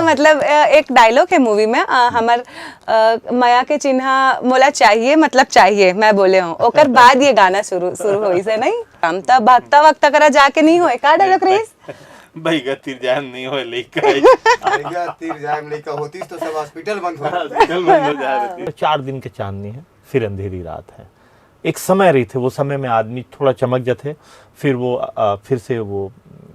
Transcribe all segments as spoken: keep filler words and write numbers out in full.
मतलब अ, एक डायलॉग है मूवी में, अ, हमर अ, मया के चिन्हा मोला चाहिए, मतलब चाहिए, मैं बोले हूँ। ओकर बाद ये गाना शुरू शुरू होइस हे, नहीं? हम तो भक्ता वक्ता करा जाके नहीं होए, का डायलॉग रहिस? भैया तीर जाम नहीं होए लइका। भैया तीर जाम लइका होतिस तो सब हॉस्पिटल बंद हो। हॉस्पिटल बंद हो जा रही थी। चार दिन के चांदनी है, फिर अंधेरी रात है। एक समय रहिथे, वो समय में आदमी थोड़ा चमक जाथे, फिर वो अ, फिर से वो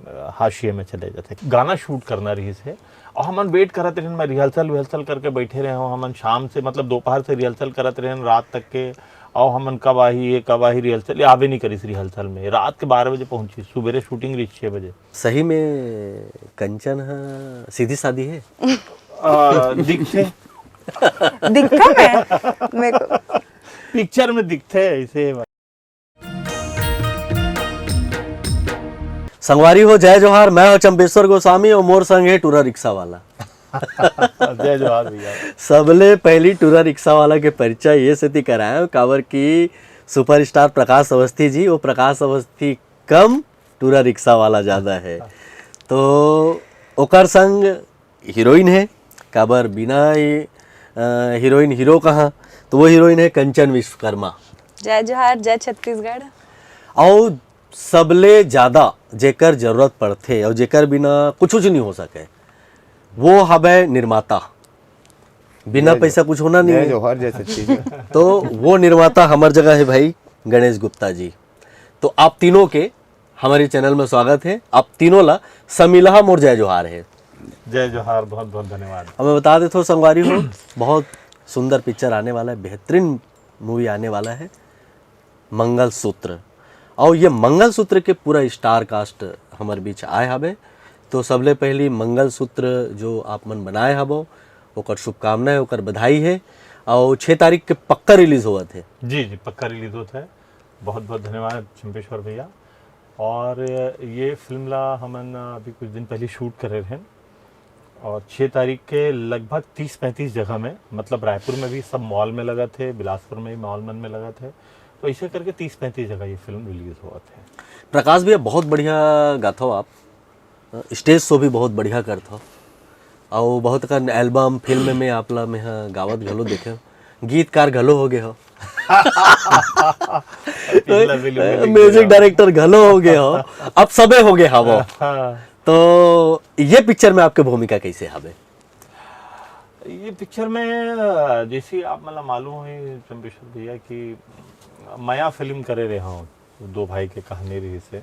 अ, हाशिए में चले जाथे। गाना शूट करना रहिस हे, और हमन वेट करत रहेन, मैं रिहर्सल विहर्सल करके बैठे रहे हूँ। हमन शाम से, मतलब दोपहर से रिहर्सल करत रहेन रात तक के, और हमन कब आही ये, कब आही रिहर्सल, ये आवे नहीं करिस रिहर्सल में। रात के बारह बजे पहुंची, सुबेरे शूटिंग रहिस छः बजे। सही में कंचन ह सीधी सादी है। आ, दिखथे दिखता मैं मेरे को। पिक्चर में दिखथे ऐसे। संगवारी हो, जय जोहार। मैं हो चंपेश्वर गोस्वामी और मोर संग है टूरा रिक्शा वाला। जय जोहार भैया। सबले पहली टूरा रिक्शा वाला के परिचय ये सेती कराए, काबर कि सुपरस्टार प्रकाश अवस्थी जी, वो प्रकाश अवस्थी कम, टूरा रिक्शा वाला ज्यादा है। तो ओकर संग हीरोइन है, काबर बिना ये अ, हीरोइन हीरो कहाँ, तो वो हीरोइन है कंचन विश्वकर्मा। जय जोहार, जय छत्तीसगढ़। और सबले ज्यादा जेकर जरूरत पड़थे और जेकर बिना कुछ नहीं हो सके, वो हवे निर्माता। बिना जय पैसा कुछ होना नहीं जय है। जोहार, जय छत्तीसगढ़। तो वो निर्माता हमर जगह है भाई गणेश गुप्ता जी। तो आप तीनों के हमारे चैनल में स्वागत है। आप तीनों ला समिलहा मोर जय जोहार है। जय जोहार, बहुत बहुत धन्यवाद। अब मैं बता देता हूँ संगवारी हो, बहुत सुंदर पिक्चर आने वाला है, बेहतरीन मूवी आने वाला है मंगलसूत्र। और ये मंगलसूत्र के पूरा स्टार कास्ट हमारे बीच आए हवे। तो सबले पहली मंगलसूत्र जो आप मन बनाए हबो, ओकर शुभकामना है, ओकर बधाई है। और छः तारीख के पक्का रिलीज होवत है। जी जी, पक्का रिलीज होता है। बहुत बहुत धन्यवाद चंपेश्वर भैया। और ये फिल्म ला हमन अभी कुछ दिन पहले शूट करे रहेन, और छः तारीख के लगभग तीस पैंतीस जगह में, मतलब रायपुर में भी सब मॉल में लगथे, बिलासपुर में भी मॉल मन में लगथे, तो ऐसे करके तीस पैंतीस जगह ये फिल्म रिलीज होवत है। प्रकाश भैया, बहुत बढ़िया गाथो आप, स्टेज शो भी बहुत बढ़िया करथो, और बहुत कन एल्बम फिल्म में आप ला मैं ह गावत घलो देखे, गीतकार घलो हो गए हो। पिछला फिल्म में भी म्यूजिक गया। डायरेक्टर घलो हो गए हो, अब सबे हो गए हवो। हाँ। तो ये पिक्चर में आपके भूमिका कैसे हवे? ये पिक्चर में अ, जैसे आप मतलब मालूम है चंपेश्वर भैया कि मया फिल्म करे रहे हूँ, दो भाई के कहानी रहिस हे।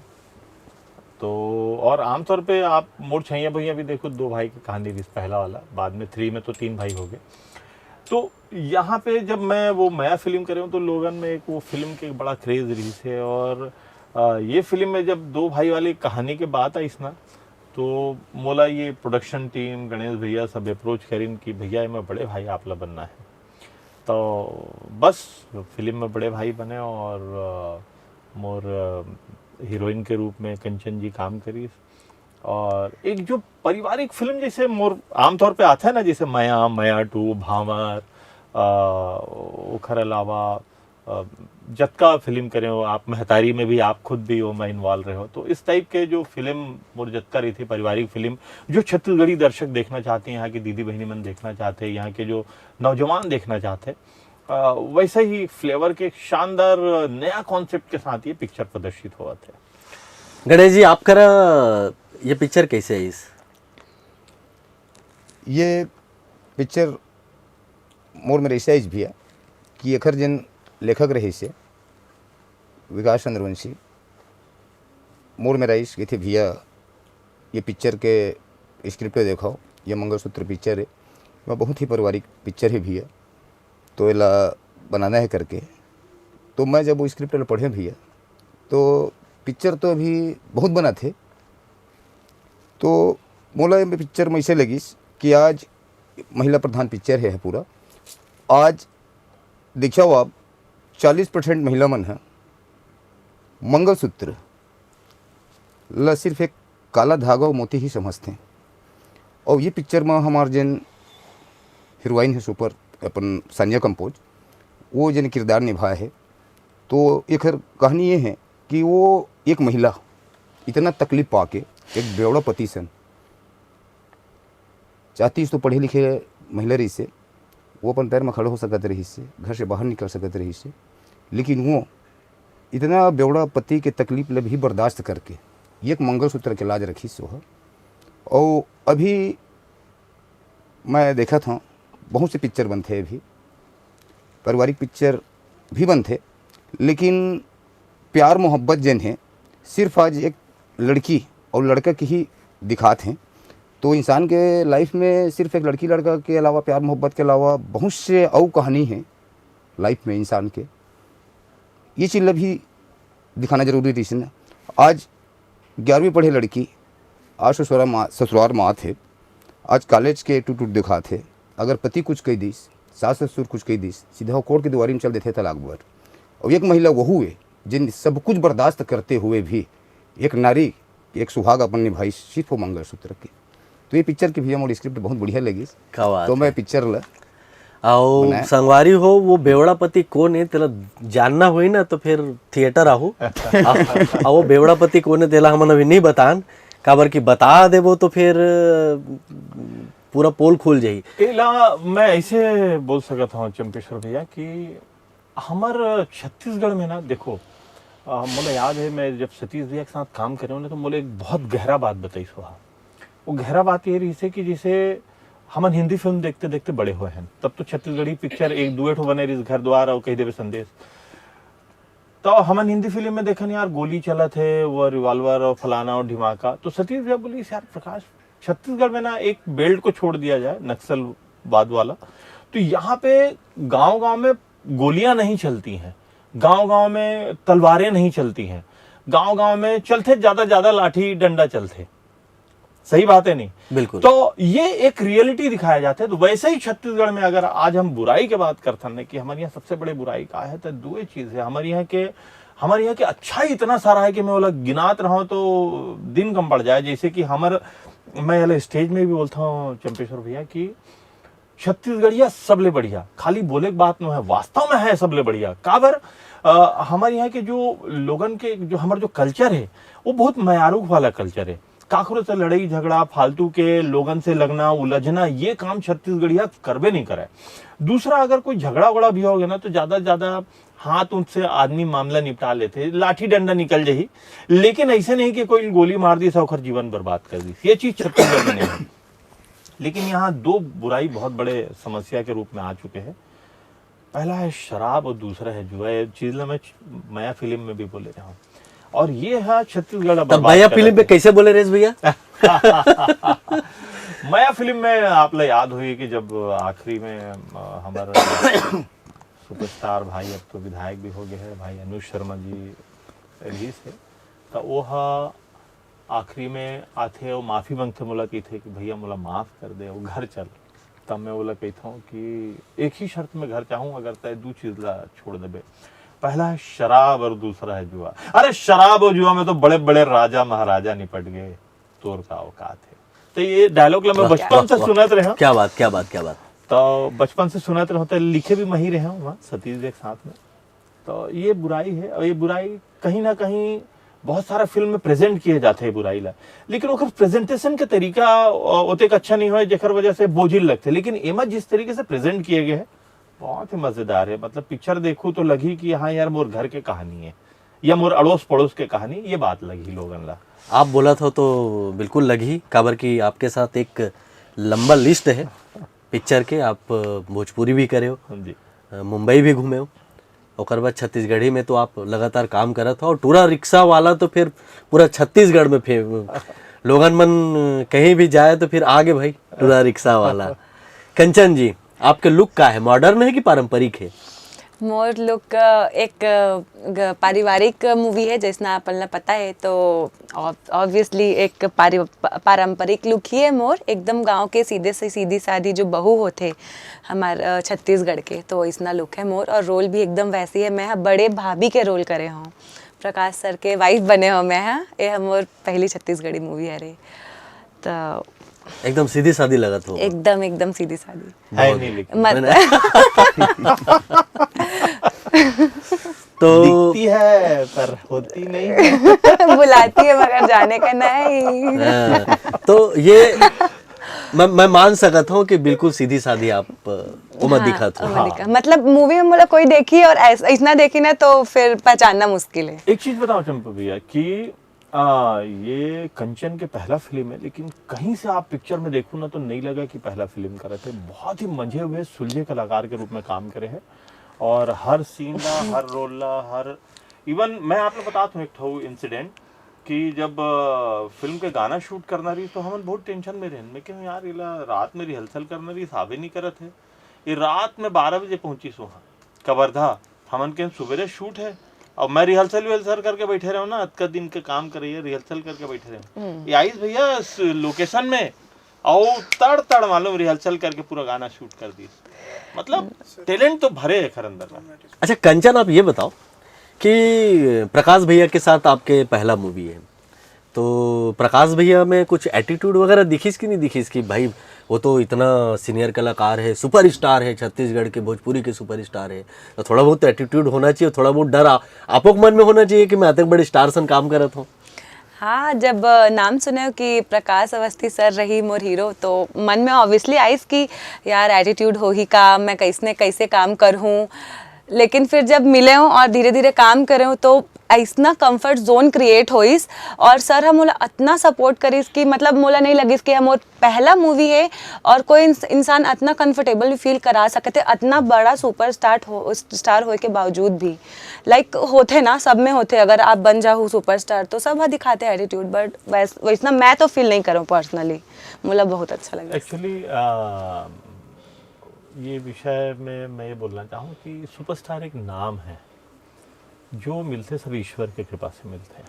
तो और आमतौर पे आप मोर छैया भुइयां भी देखो, दो भाई के कहानी रहिस पहला वाला, बाद में थ्री में तो तीन भाई हो गए। तो यहाँ पे जब मैं वो मया फिल्म करे हूँ तो लोगन में एक वो फिल्म के बड़ा क्रेज रहिस हे, और अ, ये फिल्म में जब दो भाई वाली कहानी के बात आइस ना, तो मोला ये प्रोडक्शन टीम, गणेश भैया सब अप्रोच करिन कि भैया एमा बड़े भाई आप ला बनना है। तो बस फिल्म में बड़े भाई बने और अ, मोर अ, हीरोइन के रूप में कंचन जी काम करिस। और एक जो पारिवारिक फिल्म जैसे मोर आमतौर पे आता है ना, जैसे मया, मया टू, भांवर, अ, ओखर अलावा अ, जतका फिल्म करे हो आप, महतारी में भी आप खुद भी हो, मैं इन्वॉल्व रहे हो, तो इस टाइप के जो फिल्म मोर जतका रहिथे पारिवारिक फिल्म, जो छत्तीसगढ़ी दर्शक देखना चाहते हैं, यहाँ की दीदी बहनी मन देखना चाहते हैं, यहाँ के जो नौजवान देखना चाहते हैं, अ, वैसा ही फ्लेवर के एक शानदार नया कॉन्सेप्ट के साथ ये पिक्चर प्रदर्शित होवत है। गणेश जी, आप करा ये पिक्चर कैसे आइस? ये पिक्चर मोर मेर ऐसा आइस भैया कि एखर जेन लेखक रहिस हे विकास चंद्रवंशी, मोर मेर आइस, कहिथे भैया ये पिक्चर के स्क्रिप्ट देखो, ये मंगलसूत्र पिक्चर है, मैं बहुत ही पारिवारिक पिक्चर है भैया, तो एला बनाना है करके। तो मैं जब वो स्क्रिप्ट ला पढ़े भैया, तो पिक्चर तो अभी बहुत बना थे, तो मोला ये पिक्चर में ऐसे लगिस कि आज महिला प्रधान पिक्चर है, है पूरा। आज देखियो आप, चालीस परसेंट महिला मन है मंगलसूत्र ला सिर्फ एक काला धागा और मोती ही समझते हैं। और ये पिक्चर में हमार जेन हीरोइन है सुपर, अपन सानिया कंपोज, वो जेन किरदार निभाए है, तो एकर कहानी ये है कि वो एक महिला इतना तकलीफ पाके एक बेवड़ा पति सन। चाहतीस तो पढ़े लिखे महिला रहिसे, वो अपन पैर में खड़ा हो सकत रहिसे, घर से बाहर निकल सकत रहिसे, लेकिन वो इतना बेवड़ा पति के तकलीफ ले भी बर्दाश्त करके एक मंगलसूत्र के लाज रखिस वो। और अभी मैं देखत हूँ, बहुत से पिक्चर बनते हैं अभी, पारिवारिक पिक्चर भी बनते, लेकिन प्यार मोहब्बत जेन है, सिर्फ आज एक लड़की और लड़का की ही दिखात हैं। तो इंसान के लाइफ में सिर्फ एक लड़की लड़का के अलावा, प्यार मोहब्बत के अलावा बहुत से और कहानी हैं लाइफ में इंसान के। ये चीज़ ला भी दिखाना जरूरी रहिस ना। आज ग्यारहवीं पढ़े लड़की आज ससुरा मा-, ससुरार में आत हे, आज कॉलेज के टूट टूट दिखात हे। अगर पति कुछ कह दिस, सास ससुर कुछ कह दिस, सीधा वो कोर्ट के दुआरी में चल देते तलाक बर। और एक महिला वहू है जिन सब कुछ बर्दाश्त करते हुए भी एक नारी, एक सुहाग अपन निभाई सिर्फ वो मंगलसूत्र के। तो ये पिक्चर की भैया मोर स्क्रिप्ट बहुत बढ़िया लगी। का बात तो है। मैं पिक्चर ला आओ बनाया। संगवारी हो, वो बेवड़ा पति कौन है, तेला जानना होई ना तो फिर थिएटर आहू। आ, आ, वो बेवड़ा पति कौन है, तेला हमन अभी नहीं बतान, काबर कि बता देबो तो फिर अ, पूरा पोल खुल जाही। एला मैं ऐसे बोल सकत हूँ चंपेश्वर भैया कि हमर छत्तीसगढ़ में ना, देखो, अ, मोला याद है, मैं जब सतीश भैया के साथ काम करे हूँ ना, तो मोला एक बहुत गहरा बात बताई सुहा। वो गहरा बात ये रही से कि जैसे हमन हिंदी फिल्म देखते देखते बड़े हुए हैं, तब तो छत्तीसगढ़ी पिक्चर एक दुए ठो बने रही, घर द्वार और कही देवे संदेश। तो हमन हिंदी फिल्म में देखन यार, गोली चलत है, वो रिवॉल्वर और फलाना और ढिमाका। तो सतीश भैया बोली, यार प्रकाश, छत्तीसगढ़ में ना एक बेल्ट को छोड़ दिया जाए, नक्सलवाद वाला, तो यहाँ पे गांव गांव में गोलियां नहीं चलती हैं, गांव गांव में तलवारें नहीं चलती हैं, गांव गांव में चलते ज्यादा ज्यादा लाठी डंडा चलते। सही बात है नहीं? बिल्कुल। तो ये एक रियलिटी दिखाया जाता है। तो वैसे ही छत्तीसगढ़ में अगर आज हम बुराई के बात करथन ना कि हमारे यहाँ सबसे बड़े बुराई का है, तो दो चीज है हमारे यहाँ के। हमारे यहाँ के अच्छाई इतना सारा है कि मैं बोला गिनात रहूं तो दिन कम पड़ जाए। जैसे कि हमर, मैं ये स्टेज में भी बोलता हूँ चंपेश्वर भैया कि छत्तीसगढ़िया सबले बढ़िया, खाली बोले के बात नो है, वास्तव में है सबले बढ़िया। काबर अ, हमारे यहाँ के जो लोगन के जो हमार जो कल्चर है, वो बहुत मयारुक वाला कल्चर है। काकरो से लड़ाई झगड़ा, फालतू के लोगन से लगना उलझना, ये काम छत्तीसगढ़िया करबे नहीं करे। दूसरा, अगर कोई झगड़ा वगड़ा भी हो गया ना, तो ज्यादा से ज्यादा हाथ उनसे आदमी मामला निपटा लेते, लाठी डंडा निकल जाही। लेकिन ऐसे नहीं कि कोई गोली मार दी, ओकर जीवन बर्बाद कर दी। ये चीज छत्तीसगढ़ में नहीं है। लेकिन यहाँ दो बुराई बहुत बड़े समस्या के रूप में आ चुके हैं। पहला है शराब और दूसरा है जुआ। ये चीज ला मैं च-, मया फिल्म में भी बोले रहा हूँ। और ये है छत्तीसगढ़ तब बर्बाद भैया कर फिल्म पे रहे थे। कैसे बोले रेस भैया? मया फिल्म में आप ला याद हुई कि जब आखिरी में अ, हमारे सुपरस्टार भाई, अब तो विधायक भी हो गए हैं, भाई अनुज शर्मा जी रिलीज है, तो वो हा आखिरी में आथे और माफी मांगथे, मोला कहिथे कि भैया मोला माफ कर दे, वो घर चल। तब मैं बोला कहता हूँ कि एक ही शर्त में घर चाहूँ, अगर तय दो चीज ला छोड़ देबे। पहला है शराब और दूसरा है जुआ। अरे शराब और जुआ में तो बड़े बड़े राजा महाराजा निपट गए, तोर का औकात है। तो ये डायलॉग ला मैं वाह, बचपन वाह, से वाह। सुनत रहे हूँ। क्या बात, क्या बात, क्या बात। तो बचपन से सुनत रहे होते, लिखे भी मही रहे हूँ वहाँ सतीश जी के साथ में। तो ये बुराई है, और ये बुराई कहीं ना कहीं बहुत सारा फिल्म में प्रेजेंट किए जाते हैं बुराई ला, लेकिन ओकर प्रेजेंटेशन के तरीका अ, ओतेक अच्छा नहीं होए, जेकर वजह से बोझिल लगते। लेकिन एमा जिस तरीके से प्रेजेंट किए गए हैं, बहुत ही मजेदार है। मतलब पिक्चर देखू तो लगी कि हाँ यार, मोर घर के कहानी है या मोर अड़ोस पड़ोस के कहानी, ये बात लगी लोगन ला। आप बोलत हो तो बिल्कुल लगही, काबर कि आपके साथ एक लंबा लिस्ट है पिक्चर के। आप भोजपुरी भी करे हो, जी। मुंबई भी घूमे हो, ओकर बाद छत्तीसगढ़ी में तो आप लगातार काम करत हो। और टूरा रिक्शा वाला तो फिर पूरा छत्तीसगढ़ में फे-, लोगन मन कहीं भी जाए तो फिर आगे भाई टूरा रिक्शा वाला। कंचन जी, आपके लुक का है, मॉडर्न है कि पारंपरिक है? मोर लुक अ, एक अ, ग- पारिवारिक मूवी है, जैसना अपन ला पता है, तो ऑब्वियसली एक पारि- प- पारंपरिक लुक ही है मोर। एकदम गांव के सीधे से सीधी सादी जो बहू होते हमार अ, छत्तीसगढ़ के, तो इसना लुक है मोर। और रोल भी एकदम वैसे ही है, मैं ह बड़े भाभी के रोल करे हूँ, प्रकाश सर के वाइफ बने हो मैं। हाँ, ये हम मोर पहली छत्तीसगढ़ी मूवी है रे। तो एकदम सीधी सादी लगत हो। एकदम एकदम सीधी सादी। है नहीं लेकिन। मत मैंने तो दिखती है पर होती नहीं। बुलाती है मगर जाने का नहीं। हाँ, तो ये मैं, मैं मान सकत हूँ कि बिल्कुल सीधी सादी आप ओमा हाँ, दिखत हो। ओमा दिखा। मतलब मूवी में मोला कोई देखी और ऐस-, ऐसना देखी ना तो फिर पहचानना मुश्किल है। एक चीज बताओ चंपा भैया कि आ, ये कंचन के पहला फिल्म है, लेकिन कहीं से आप पिक्चर में देखो ना तो नहीं लगा कि पहला फिल्म करत है। बहुत ही मंझे हुए सुलझे कलाकार के रूप में काम करे है और हर सीन ला, हर रोल ला, हर इवन मैं आप लोग बतात हूँ एक ठो इंसिडेंट कि जब आ, फिल्म के गाना शूट करना रही तो हमन बहुत टेंशन में रहन। मैं कहूँ यार इला रात में रिहर्सल करना रही, साबे नहीं करत है। ये रात में बारह बजे पहुंची सोहा कवर्धा। हमन के सुबेरे शूट है और मैं रिहर्सल विहर्सल करके बैठे रहूँ ना, अतका दिन के काम करे रिहर्सल करके बैठे रहूँ। ये आइस भैया लोकेशन में और तड़ तड़ मालूम रिहर्सल करके पूरा गाना शूट कर दी। मतलब टैलेंट तो भरे है खर अंदर का। अच्छा कंचन, आप ये बताओ कि प्रकाश भैया के साथ आपके पहला मूवी है, तो प्रकाश भैया में कुछ एटीट्यूड वगैरह दिखिस कि नहीं दिखिस कि भाई वो तो इतना सीनियर कलाकार है, सुपरस्टार है, छत्तीसगढ़ के भोजपुरी के सुपरस्टार है, तो थोड़ा बहुत तो एटीट्यूड होना चाहिए, थोड़ा बहुत डर आ, आपो के मन में होना चाहिए कि मैं अतक बड़े स्टार सन काम करत हूँ। हाँ, जब अ, नाम सुने हो कि प्रकाश अवस्थी सर रही मोर हीरो, तो मन में ऑब्वियसली आइस कि यार एटीट्यूड होही का, मैं कैसने कैसे काम करहूँ। लेकिन फिर जब मिले हूँ और धीरे धीरे काम करे हूँ तो ऐसना कंफर्ट जोन क्रिएट होइस और सर ह मोला अतना सपोर्ट करिस कि मतलब मोला नहीं लगिस कि ह मोर पहला मूवी है और कोई इंस-, इंसान अतना कंफर्टेबल फील करा सकते, अतना बड़ा सुपरस्टार हो, स्टार होए के बावजूद भी। लाइक होथे ना, सब में होथे, अगर आप बन जाहू सुपरस्टार तो सब ह दिखाते एटीट्यूड, बट वैस वैसना मैं तो फील नहीं करूँ पर्सनली। मोला बहुत अच्छा लगा। एक्चुअली ये विषय में मैं ये बोलना चाहूँ कि सुपरस्टार एक नाम है, जो मिलते सब ईश्वर के कृपा से मिलते हैं।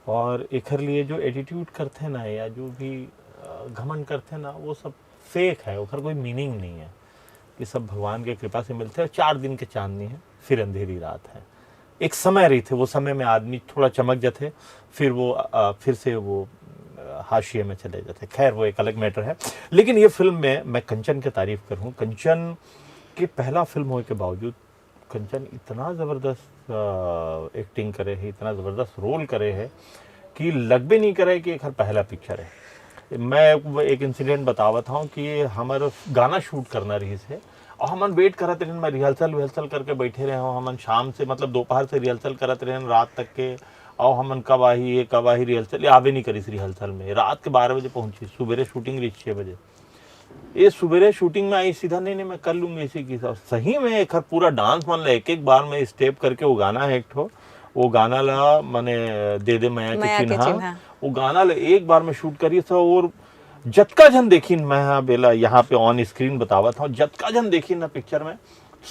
और एखर लिए जो एटीट्यूड करते ना या जो भी अ, घमंड करते ना, वो सब फेक है, ओखर कोई मीनिंग नहीं है। कि सब भगवान के कृपा से मिलते हैं। चार दिन के चांदनी है, फिर अंधेरी रात है। एक समय रही थे, वो समय में आदमी थोड़ा चमक जाते, फिर वो अ, फिर से वो अ, हाशिए में चले जाते। खैर, वो एक अलग मैटर है। लेकिन ये फिल्म में मैं कंचन की तारीफ करूँ। कंचन के पहला फिल्म होने के बावजूद कंचन इतना ज़बरदस्त एक्टिंग करे है, इतना ज़बरदस्त रोल करे है कि लगबे नहीं करे कि एकर पहला पिक्चर है। मैं एक इंसिडेंट बतावत हूँ कि हमर गाना शूट करना रही से और हमन वेट करत रहन, मैं रिहर्सल विहर्सल करके बैठे रहे हूँ। हमन शाम से, मतलब दोपहर से रिहर्सल करत रहन रात तक के, और हमन कब आही ये, कब आही रिहर्सल, ये आवे नहीं करिस रिहर्सल में। रात के बारह बजे पहुंची, सुबेरे शूटिंग रही छः बजे। ये सुबेरे शूटिंग में आई सीधा, नहीं नहीं मैं कर लूंगी इसी की। सही में एक पूरा डांस मान ला, एक एक बार में स्टेप करके वो गाना है एक ठो, वो गाना ला मने दे दे मया के मया के चिन्हा, चिन्हा। वो गाना ला एक बार में शूट करी था। और जतका जन देखिन, मैं हाँ बेला यहाँ पे ऑन स्क्रीन बतावत हूँ, जतका जन देखिन ना पिक्चर में,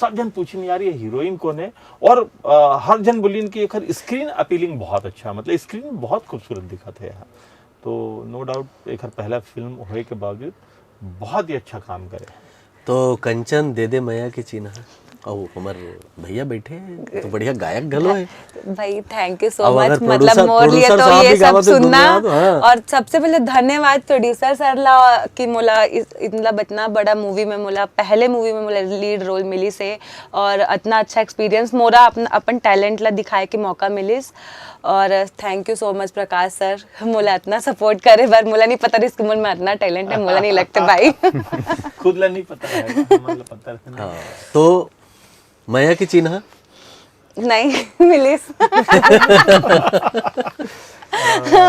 सब जन पूछिन यार ये हीरोइन कौन है। और अ, हर जन बोलिन कि एकर स्क्रीन अपीलिंग बहुत अच्छा, मतलब स्क्रीन बहुत खूबसूरत दिखत है यहाँ। तो नो डाउट एकर पहला फिल्म होए के बावजूद बहुत ही अच्छा काम करे। तो कंचन दे दे मया के चिन्हा, और हमार भैया बैठे हैं, तो बढ़िया गायक घलो है। भाई थैंक यू सो अब अगर मच। मतलब प्रोड्यूसर- मोर लिए प्रोड्यूसर तो साहब ये भी सब गावत है सुनना गुनगुनात, हाँ। और सबसे पहले धन्यवाद प्रोड्यूसर सर ला कि मोला इस मतलब इतना बड़ा मूवी में मोला पहले मूवी में मोला लीड रोल मिलिस हे और इतना अच्छा एक्सपीरियंस मोरा अपन, अपन टैलेंट ला दिखाए के मौका मिलिस। और thank you so much Prakash sir, मोला इतना सपोर्ट करे बर। मोला नहीं पता रिहिस कि मोर में इतना टैलेंट है, मोला नहीं लगते भाई। खुद ला नहीं पता है, हमन ला पता है। हाँ, तो मया के चिन्हा नहीं मिलिस।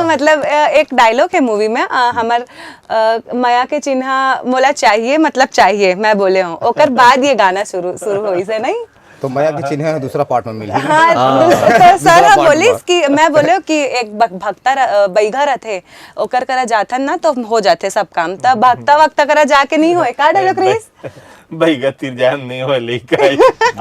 मतलब अ, एक डायलॉग है मूवी में, अ, हमर अ, मया के चिन्हा मोला चाहिए, मतलब चाहिए मैं बोले हूँ, ओकर बाद ये गाना शुरू शुरू होइस हे नहीं। तो मया के चिन्ह दूसरा पार्ट में मिली। हाँ, तो सर हम बोलिस कि मैं बोले कि एक बक- भक्ता र- अ, बैगा रहते, ओकर करा जाथन ना तो हो जाथे सब काम, तब भक्ता वक्ता करा जाके नहीं होए का डायलॉग रहिस? बैगा तीर जाम नहीं हो लइका।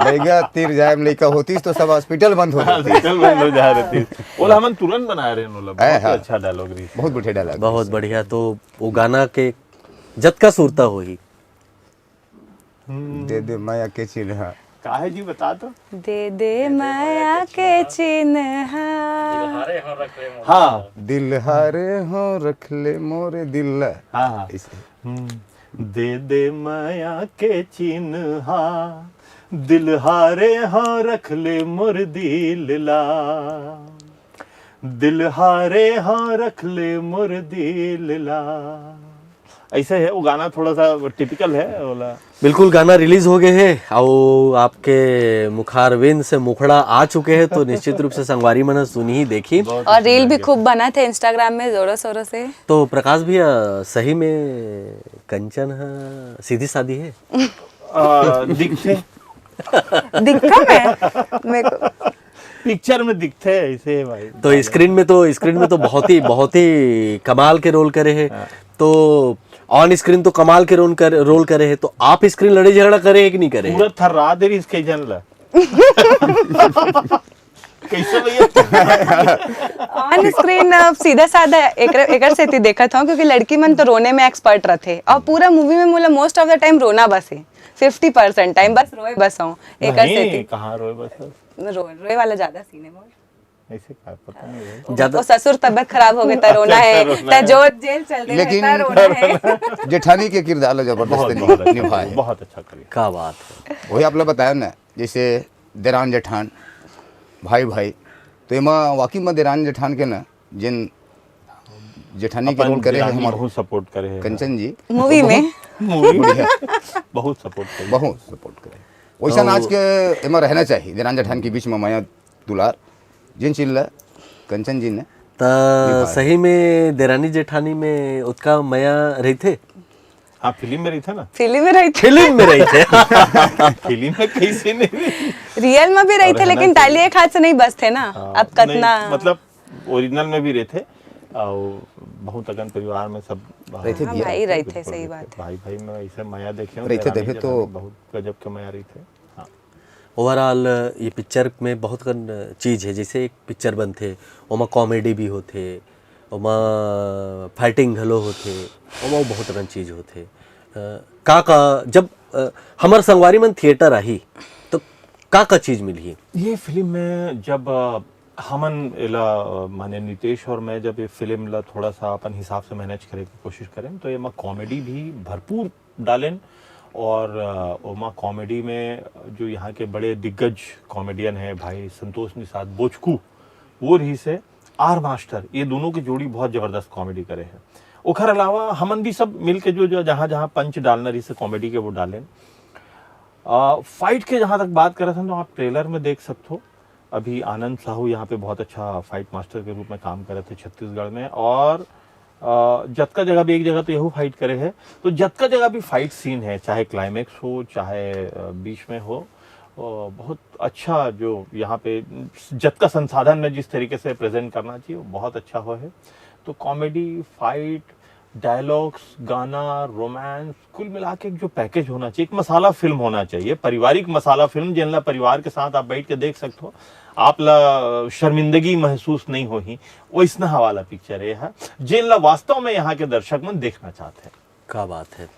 बैगा तीर जाम लइका होतीस तो सब हॉस्पिटल बंद हो जाते। हॉस्पिटल बंद हो जा रही थी। ओला हमन तुरंत बना रहे हैं, ओला बहुत है, ही हाँ। अच्छा डायलॉग रही। बहुत बढ़िया डायलॉग। बहुत बढ़िया। तो वो गाना के जतका सुरता होही, दे दे मया के चिन्ह। काहे जी बता तो। दे दे मया के चिन्हा। हाँ। दिलहारे हो रख ले मोरे दिल। हाँ हाँ। इसे। हम्म। दे दे मया के चिन्हा, दिल हारे हाँ रख ले मोर दिल ला, दिल हारे हाँ रख ले मोर दिल ला। ऐसे है वो गाना, थोड़ा सा टिपिकल है वाला। बिल्कुल, गाना रिलीज हो गए है और आपके मुखारविंद से मुखड़ा आ चुके हैं, तो निश्चित रूप से संगवारी मन सुनही देखही। और रील भी खूब बनत हे इंस्टाग्राम में जोरों शोरों से। तो प्रकाश भैया, सही में कंचन ह सीधी सादी है? आ, दिखथे, दिखता मैं मेरे को। पिक्चर में दिखथे ऐसे है भाई। तो स्क्रीन में तो स्क्रीन में तो बहुत ही बहुत ही कमाल के रोल करे है। तो ऑन स्क्रीन तो कमाल के रोल कर रोल करे है, तो आप स्क्रीन लड़े झगड़ा करे है कि नहीं करे है? पूरा थर्रा दे रही इसके जन ला। कैसे भैया? ऑन स्क्रीन अब सीधा साधा एकर एकर सेती देखत हूँ, क्योंकि लड़की मन तो रोने में एक्सपर्ट रथे और पूरा मूवी में मोला मोस्ट ऑफ द टाइम रोना बस है। फिफ्टी परसेंट टाइम बस रोए बस हूँ एकर नहीं, सेती। कहाँ रोए बस? रो, रोए वाला ज्यादा सीन है मोर। ऐसे का पता नहीं भाई। ज्यादा वो ससुर तबीयत खराब हो गया था, रोना अच्छा, है। रोना त है। जो जेल चल रहे लेकिन- था, रोना है। जेठानी के किरदार ला जबरदस्त बहुत, नि- बहुत अच्छा निभाए करिए, है। बहुत अच्छा करिए। क्या बात है। वही आप लोग बताया ना, जैसे देरान जेठान, भाई भाई, तो एमा वाकई में देरान जेठान के ना, जिन जेठानी के अपन रोल करे है देरानी हमारे बहुत सपोर्ट करे है कंचन जी, मूवी में मूवी बढ़िया, बहुत सपोर्ट करे। बहुत सपोर्ट करे। वैसा और- आज के एमा रहना चाहिए, देरान जेठान के बीच में मया दुलार, जिन चीज ला कंचन जी ने त सही में देरानी जेठानी में उतका मया रहिथे? हाँ, फिल्म में रहिथे ना। फिल्म में रहिथे। फिल्म में रहिथे। फिल्म में कैसे नहीं? रियल में भी रहिथे, रहना लेकिन चाहिए। ताली एक हाथ से नहीं बसथे ना। हाँ, अब कतना नहीं, मतलब ओरिजिनल में भी रहिथे और बहुत अकन परिवार में सब रहिथे हाँ, भैया। भाई रहिथे, बिल्कुल सही रहिथे। बात है। भाई भाई में ऐसे मया देखे हो, रहिथे देरानी देखे तो जेठानी बहुत गजब के मया रहिथे। हाँ। ओवरऑल ये पिक्चर में बहुत कन चीज है। जैसे एक पिक्चर बनथे, ओमा कॉमेडी भी होथे, ओमा फाइटिंग घलो होथे, ओमा बहुत कन चीज होथे। अ, का का जब अ, हमर संगवारी मन थिएटर आही तो का का चीज मिलही? ये फिल्म में जब अ, हमन एला अ, माने नितेश और मैं जब ये फिल्म ला थोड़ा सा अपन हिसाब से मैनेज करे के कोशिश करें तो एमा कॉमेडी भी भरपूर डालेन और अ, ओमा कॉमेडी में जो यहाँ के बड़े दिग्गज कॉमेडियन है भाई संतोष निषाद बोचकू, वो रहिसे आर मास्टर, ये दोनों की जोड़ी बहुत जबरदस्त कॉमेडी करे है। ओखर अलावा हमन भी सब मिल के जो जो जहाँ जहाँ पंच डालना रहिसे कॉमेडी के वो डालेन। आ, फाइट के जहाँ तक बात करत हन तो आप ट्रेलर में देख सकते हो, अभी आनंद साहू यहाँ पे बहुत अच्छा फाइट मास्टर के रूप में काम करे थे छत्तीसगढ़ में। और आ, जतका जगह भी एक जगह तो यहू फाइट करे है, तो जतका जगह भी फाइट सीन है, चाहे क्लाइमैक्स हो चाहे आ, बीच में हो, आ, बहुत अच्छा जो यहाँ पे जतका संसाधन में जिस तरीके से प्रेजेंट करना चाहिए वो बहुत अच्छा हो है। तो कॉमेडी, फाइट, डायलॉग्स, गाना, रोमांस, कुल मिला के एक जो पैकेज होना चाहिए, एक मसाला फिल्म होना चाहिए, पारिवारिक मसाला फिल्म, जिनला परिवार के साथ आप बैठ के देख सकते हो, आप ला शर्मिंदगी महसूस नहीं होही। वैसना वाला पिक्चर ये है, जिनला वास्तव में यहाँ के दर्शक मन देखना चाहते हैं। का बात है।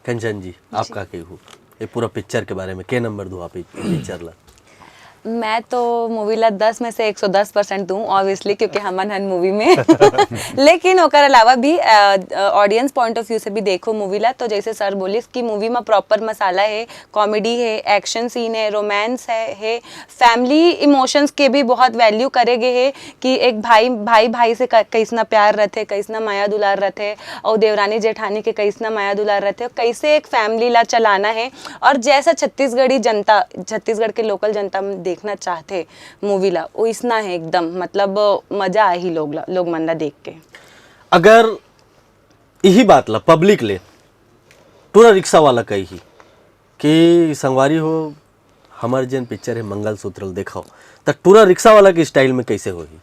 कंचन जी, आप का कहू ये पूरा पिक्चर के बारे में? के नंबर दो आप ये पिक्चर ला? मैं तो मूवी ला दस में से एक सौ दस परसेंट दूँ, ऑब्वियसली, क्योंकि हमन हन मूवी में। लेकिन ओकर अलावा भी ऑडियंस पॉइंट ऑफ व्यू से भी देखो मूवी ला, तो जैसे सर बोलिस कि मूवी में प्रॉपर मसाला है, कॉमेडी है, एक्शन सीन है, रोमांस है, है, फैमिली इमोशंस के भी बहुत वैल्यू करे गए है कि एक भाई भाई भाई से क- कैसना प्यार रहते, कैसना माया दुलार रहते, और देवरानी जेठानी के कैसना माया दुलार रहते, कैसे एक फैमिली ला चलाना है। और जैसा छत्तीसगढ़ी जनता, छत्तीसगढ़ के लोकल जनता देखना चाहते मूवी ला, वैसना है एकदम। मतलब मजा आही लोग ला, लोग मन ला देख के। अगर यही बात ला पब्लिक ले टूरा रिक्शा वाला कही कि संगवारी हो, हमर जेन पिक्चर है मंगलसूत्र ल देखाओ, त टूरा रिक्शा वाला के स्टाइल में कैसे होही?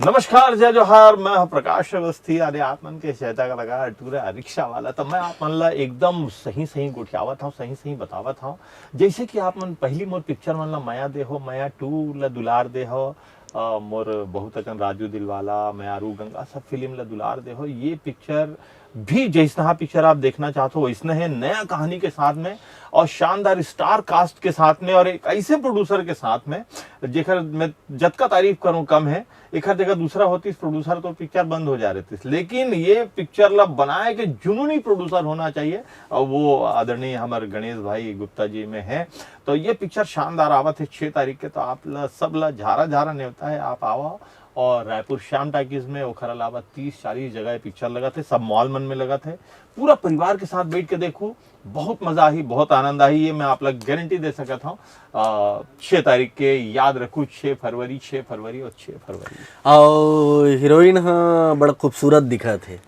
नमस्कार, जय जोहार, मैं हूं प्रकाश अवस्थी। अरे आप मन के चैता का लगा टूरा रिक्शा वाला, तो मैं आप मन ला एकदम सही सही गोठियावत हूँ, सही सही बतावत हूँ। जैसे कि आप मन पहली मोर पिक्चर मन ला मया दे हो, मया टू ला दुलार दे हो, अ, मोर बहुत अकन राजू दिलवाला, मयारू गंगा, सब फिल्म ला दुलार दे हो। ये पिक्चर भी जैसना पिक्चर आप देखना चाहत हो वैसने है, नया कहानी के साथ में और शानदार स्टार कास्ट के साथ में और एक ऐसे प्रोड्यूसर के साथ में जेकर मैं जतका तारीफ करूं कम है। एकर जगह दूसरा होतिस प्रोड्यूसर तो पिक्चर बंद हो जा रहतिस, लेकिन ये पिक्चर ला बनाए के जुनूनी प्रोड्यूसर होना चाहिए और वो आदरणीय हमर गणेश भाई गुप्ता जी में है। तो ये पिक्चर शानदार आवत है छह तारीख के, तो आप ला सब ला झारा झारा नेवता है, आप आवा। और रायपुर श्याम टाकीज में ओखर अलावा तीस चालीस जगह पिक्चर लगत है, सब मॉल मन में लगत है। पूरा परिवार के साथ बैठ के देखू, बहुत मजा आही, बहुत आनंद आही, ये मैं आप ला गारंटी दे सकत हूँ। आ, छह तारीख के याद रखू, छह फरवरी, छह फरवरी और छह फरवरी। और हीरोइन हा बड़ा खूबसूरत दिखत है।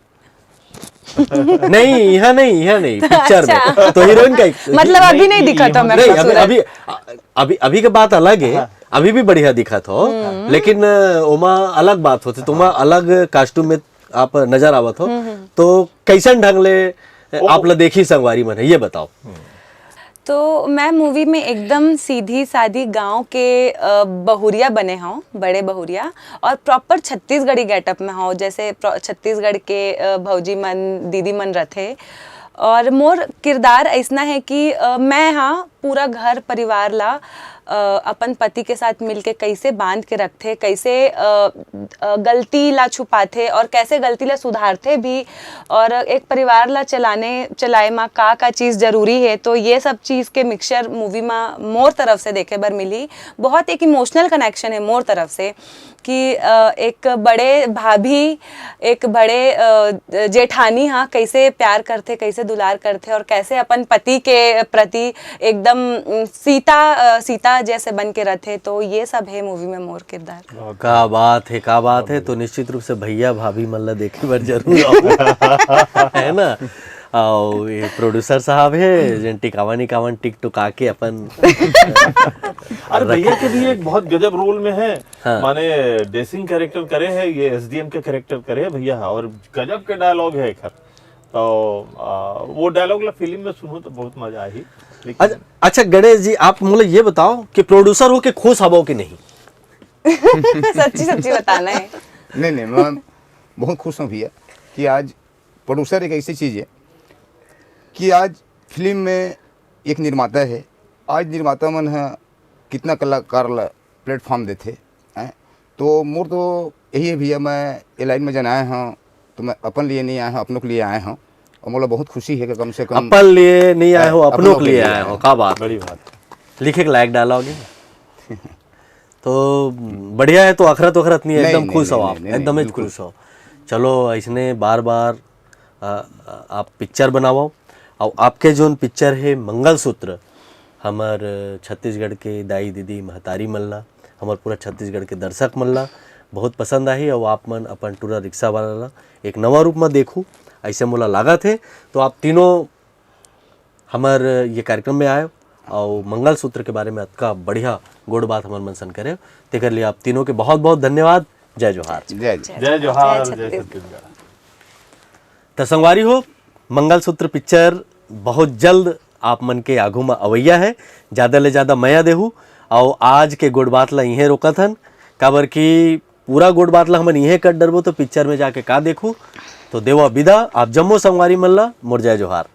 नहीं, यहाँ नहीं, यहाँ नहीं, पिक्चर में। तो हीरोइन का मतलब अभी नहीं दिखा था मैं नहीं, अभी खूबसूरत। अभी अभी अभी के बात अलग है। अभी भी बढ़िया दिखत हो, लेकिन अ, ओमा अलग बात होते, तो ओमा अलग कॉस्ट्यूम में आप नजर आवत हो। तो कैसन ढंग ले आप ला देखी संगवारी मन, ये बताओ। तो मैं मूवी में एकदम सीधी सादी गांव के अ, बहुरिया बने हूँ, बड़े बहुरिया, और प्रॉपर छत्तीसगढ़ी गेटअप में हूँ, जैसे प्र- छत्तीसगढ़ के अ, भौजी मन, दीदी मन रथे। और मोर किरदार ऐसना है कि अ, मैं हाँ पूरा घर परिवार ला अ, अपन पति के साथ मिलके कैसे बांध के रखथे, कैसे अ, अ, गलती ला छुपाथे और कैसे गलती ला सुधारथे भी, और एक परिवार ला चलाने चलाए मा का का चीज़ जरूरी है। तो ये सब चीज़ के मिक्सचर मूवी मा मोर तरफ से देखे बर मिली। बहुत एक इमोशनल कनेक्शन है मोर तरफ से कि अ, एक बड़े भाभी, एक बड़े अ, जेठानी हाँ कैसे प्यार करथे, कैसे दुलार करथे और कैसे अपन पति के प्रति एकदम अम, सीता अ, सीता जैसे बन के रथे। तो ये सब है मूवी में मोर किरदार। का बात है, का बात है। तो निश्चित रूप से भैया भाभी मन ला देखे बर जरूर आओ। है ना? और ये प्रोड्यूसर साहब है जिन टिकावन इकावन टिक टुका के अपन अरे भैया के भी एक बहुत गजब रोल में है। हाँ। माने ड्रेसिंग कैरेक्टर करे है, ये एसडीएम के कैरेक्टर करे है भैया, और गजब के डायलॉग है एकर। तो आ, वो डायलॉग ला फिल्म में सुनो तो बहुत मजा आई। लेकिन अच्छा, अच्छा गणेश जी, आप मुझे ये बताओ कि प्रोड्यूसर हो के खुश हबो कि नहीं? सच्ची सच्ची बताना है। नहीं नहीं, मैं बहुत खुश हूँ भैया कि आज प्रोड्यूसर एक ऐसी चीज़ है कि आज फिल्म में एक निर्माता है। आज निर्माता मन ह कितना कलाकार ला प्लेटफॉर्म देथे, हैं? तो मोर तो यही है भैया, मैं ये लाइन में जन आए हूँ तो मैं अपन लिए नहीं आए हूँ, अपनों के लिए आए हूँ। और मोला बहुत खुशी है कि कम से कम अपन लिए नहीं आए हो, हाँ, अपनों के लिए आए हो। का बात, बड़ी बात। लिखे के लायक डायलॉग है। तो बढ़िया है, तो अखरत वखरत नहीं है, नहीं, एकदम नहीं, खुश हो नहीं, आप, नहीं, एकदम ही बिल्कुल। खुश हो। चलो, ऐसने बार बार आ, आ, आप पिक्चर बनाओ। और आपके जोन पिक्चर है मंगलसूत्र, हमर छत्तीसगढ़ के दाई दीदी महतारी मन ला, हमर पूरा छत्तीसगढ़ के दर्शक मन ला बहुत पसंद आही। और आप मन अपन टूरा रिक्शा वाला ला एक नवा रूप में देखू, ऐसे मोला लागत है। तो आप तीनों हमर ये कार्यक्रम में आए और मंगलसूत्र के बारे में अतका बढ़िया गोड़ बात हमर मन सन करे, तेकर लिए आप तीनों के बहुत बहुत धन्यवाद। जय जोहार। जय जय। जय जोहार, जय जय छत्तीसगढ़। छत्तीसगढ़। त संगवारी हो, मंगलसूत्र पिक्चर बहुत जल्द आप मन के आगू में अवैया है। ज़्यादा ले ज़्यादा मया देहू। और आज के गोड़ बात ला इहें रोकत हन, काबर कि पूरा गोड़ बात ला हमन इहें कर डरबो तो पिक्चर में जाके का देखू। तो देवा विदा आप जम्मो संगवारी मन ला, मोर जय जोहार।